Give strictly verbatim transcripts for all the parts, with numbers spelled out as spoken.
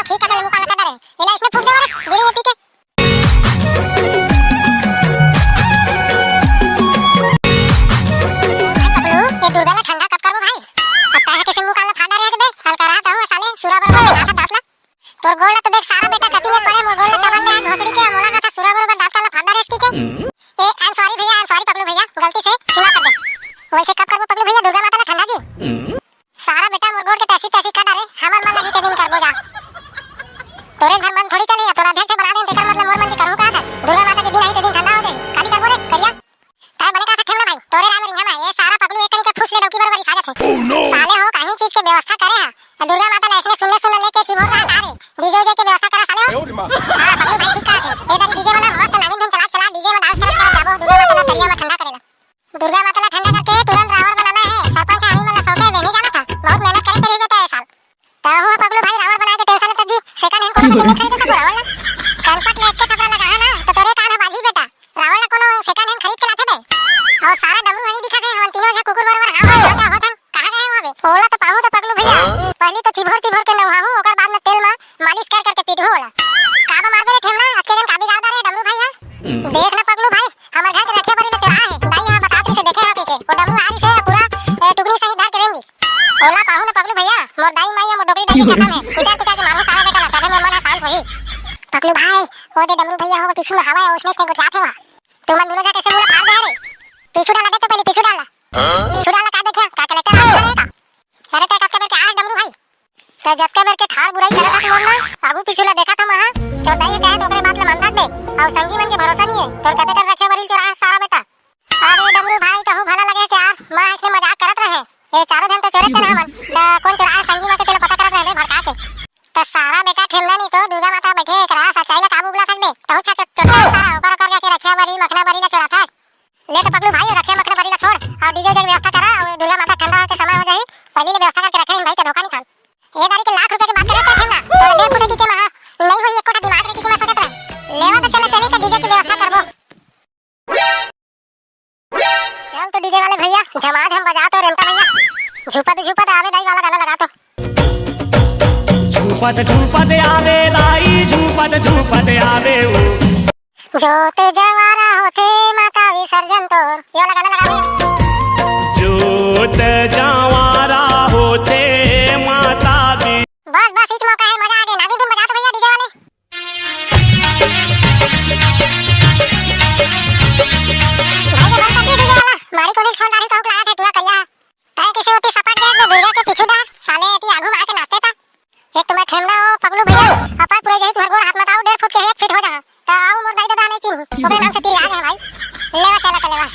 ठीक है, तो मुंह काला कर डारे। एला इसने फूंक दे रे, बीड़ी में पी के। भाई पकलू, ये दुर्गा ला ठंडा कब करबो भाई? अब काहे के से मुंह काला फाड़ डारे हस बे? हल्का रहा कहूं साले, सुरा बरोबर हाथ दांत ला। तोर गोड़ ला तो देख सारा बेटा कती में पड़े, मोर गोड़ ला चबन दे भोसड़ी के, मोला कथा सुरा बरोबर दांत काला फाड़ डारे हस की के। ए, I am sorry भैया, I am sorry पकलू भैया, गलती से क्षमा कर दे। वैसे कब करबो पकलू भैया दुर्गा माता ला ठंडा जी? सारा बेटा मोर गोड़ के तैसी तैसी कर डारे, हमर मन लगी ते दिन करबो जा। तोरे घर मन थोड़ी चले, तोला अध्यक्ष बना देन, तेकर मतलब मोर मन के करहूं का था? दुर्गा माता के दिन आई ते दिन ठंडा हो जाए, काली करबो रे, करिया। तय बने का था ठेमना भाई, तोरे राम रिहा में, ये सारा पकलू एक कनी का फुस ले डौकी बरोबर रिसा जाथे। Oh no! साले हो, कहीं चीज के व्यवस्था करे हा, दुर्गा माता ला इसने सुनने सुनने लेके चिभोर रहा का रे? डीजे उजे के व्यवस्था करा साले हो। Oh, माँ। हाँ, पकलू भाई ठीक कहा थे। ए दारी डीजे वाला मस्त नागिन धुन चला, चला, डीजे में डांस करत करत जाबो, दुर्गा माता ला तरिया में ठंडा करेला। दुर्गा माता ला ठंडा करके तुरंत रावण बनाना है। सरपंच आदमी मन ला सौंपे बे, नहीं जाना था। बहुत मेहनत करे पड़ी बेटा ए साल। त हूँ पकलू भाई रावण बनाए के टेंशन लेता जी। सेकंड हैंड कोनो के नहीं खरीदे सकबो रावण ला। कनपट ले एक के थपड़ा लगा है ना, तो तोरे कान ह बाजी बेटा। रावण ला कोनो सेकंड हैंड खरीद के लाथे बे। और सारा डमरू हनी दिखा दे, हम तीनों झे कुकुर बरोबर हाँ हाँ हाँ हाँ होथन। कहाँ गए हो अबे? ओला तो पाहूँ तो पकलू भैया। पहली तो चिभोर चिभोर के नहाहूँ, ओकर बाद में तेल में मालिश कर करके पीटहूँ ओला। काबा मार दे रे ठेमना, अकेले में का बिगाड़ दे रे डमरू भाई हा? देख ना पकलू भाई, हमर घर के रखिया बरी ला चोराय हे। दाई हा बतात रहिसे देखे हा कहिके। वो डमरू आ रहिसे पूरा, ए, टुकनी सहित धर के रेंगिस। ओला पाहूँ ना पकलू भैया, मोर दाई माई या मोर डोकरी दाई के कसम हे। कुचार कुचार के मारहूँ सारा बेटा ला, तभे मोर मन हा शांत होही। पकलू भाई, वो दे डमरू भैया हो, पीछू में हवा हे, उसने इसने गुठियात हे वहाँ। तुमन दोनों जा कैसे मुँह ला फाड़ दे रे? पीछू डाला देख तो पहले, पीछू डाला। पीछू डाला का देखे? का कलेक्टर आ गया रे का? अरे तै कतका बेर के आए डमरू भाई? तै जतका बेर के ठाड़ बुराई करत हस मोर ना, आगू पीछू ला देखत हस महा। चोरदाई हे कहे त ओकरे बात ला मानत हस बे। अउ संगी मन के भरोसा नइ हे, तोर कते कन रखे बरी ल चोराहस सारा बेटा। अरे डमरू भाई, तहूँ भला लगे चार, मैं ऐसे मजाक करत रहे। ए चारों झन तो चोरे थे ना हमन, त कोन चोराहे संगी मन के तेला पता करत रहे बे भड़का के। त सारा बेटा ठेमना नहीं तो दुर्गा माता बैठे एक रहा, सच्चाई ला काबू बुला सकबे। तहूँ छा चोट चोट सारा ऊपर ऊपर करके रखे बरी मखना बरी ला चोराथस। ले तो पकलू भाई, रखिया मखना बरी ला छोड़ अउ डीजे उजे के व्यवस्था करा अउ दुर्गा माता ठंडा होके समय हो जाही, पहली ले व्यवस्था करके रखे रहिन भाई, ते धोखा नहीं खान। ये दारी के लाख रुपया के बात करे तो ठंडा, तो डेढ़ फुट की के महा नहीं होई, एको ठा दिमाग रे की के मैं सोचत रहे। लेवा तो चलो चली तो डीजे की व्यवस्था करबो। चल तो डीजे वाले भैया, झमाझम बजा तो रेमटा भैया। झूपत झूपत आवे दाई वाला गाना लगा तो। झूपत झूपत आवे दाई, झूपत झूपत आवे ओ। जोत जवारा होथे माता विसर्जन तोर। ये वाला गाना लगा दे। जोत जवारा होथे माता वि- बस, बस, इच मौका है, मजा आ गया। नागिन धुन बजा तो भैया, डीजे वाले। भाई, ये बंद कर दिया डीजे वाला। मारी कोनी छोड़ डाली, कहूँ लागत है, टूरा करिया। तय किसी होती सपट गया, तो दुर्गा के पीछू डाल। साले, एती आगू मार के नाचते था। एक तो मैं ठेमना हो पकलू भैया, अपार पूरे जाही तुहर गोड़ हाथ मत आओ, डेढ़ फुट के एक फीट हो जा। त आओ मोर दाई ददा नहीं चिन्ही, ओकरे नाम से तिरिया गए भाई। लेवा चला त लेवा।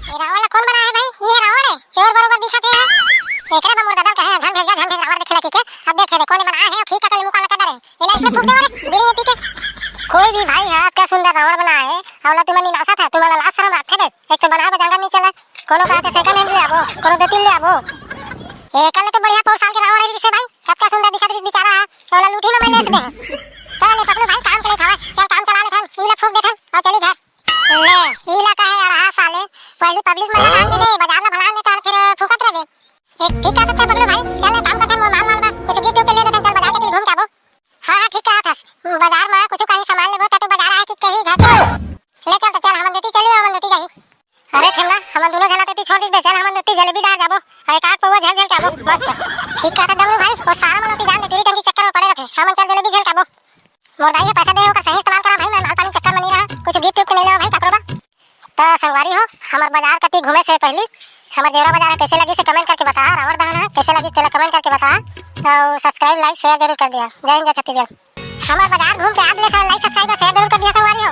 ये रावण ला कौन बनाए हे भाई? ये रावण हे, चोर बरोबर दिखत हे। एकरे बर मोर ददा कहे झन भेज, झन भेज रावण देखे ला कहिके। अब देखे दे कोन बनाए हे, ठीक है तो मुंह काला कर डारे। एला इसने फूंक दे रे, बीड़ी में पी के। कोई भी भाई है, अतका सुंदर रावण बनाए हे, अउ ला तुमन निनासा था, तुमन ला लाज शरम रखथे बे। एक तो बनाए बर जंगल नहीं चला, कोनो कहा के सेकंड हैंड ले आबो, कोनो दो तीन ले आबो। एकर ले तो बढ़िया पौर साल के रावण रहिसे भाई, कतका सुंदर दिखत रहिस बेचारा हा, ओला लूठी में मैं ले सकते हैं। चल ले पकलू भाई, काम के लिए खावा, चल काम चला ले थन, ई ला फूंक दे थन, अउ चली घर। ले, ई ला कहे अड़हा साले, पहली पब्लिक में लगा दे, बाजार में भला में तार फिर फूकत रहे। एक ठीक कहत है पकलू भाई, चल ले काम करथन, मोर माल माल बा, कुछ गिफ्ट उफ्ट ले देथन, चल बाजार के घूम के आबो। हाँ, हाँ, ठीक कहत हस। बाजार में कुछ कहीं सामान लेबो त तू बाजार आए कि कहीं घर के। ले चल त चल, हमन देती चली, हमन देती जाही। अरे ठेमना, हमन दोनों झना तेती छोड़ दीबे, चल हमन देती जलेबी डार जाबो। अरे काक पौवा झल झल के आबो, मस्त। ठीक कहत डमरू भाई, वो सारा मन ओती जान दे, टूरी टंगी चक्कर में पड़े रहथे। हमन चल जलेबी झल के आबो। मोर दाई के पैसा दे, ओकर सही इस्तेमाल करा भाई, मैं माल पानी चक्कर में नहीं रहा। कुछ गिफ्ट उफ्ट नहीं लेवा भाई, काकरो बा। त संगवारी हो, हमर बाजार कति घूमे से पहली हमर जेवरा बाजार कैसे लगी से कमेंट करके बता, रावण दहन है कैसे लगी तेला कमेंट करके बता, और सब्सक्राइब, लाइक, शेयर जरूर कर दिया। जय हिंद, जय छत्तीसगढ़। हमर बाजार घूम के आप ले लाइक, सब्सक्राइब और शेयर जरूर कर दिया संगवारी हो।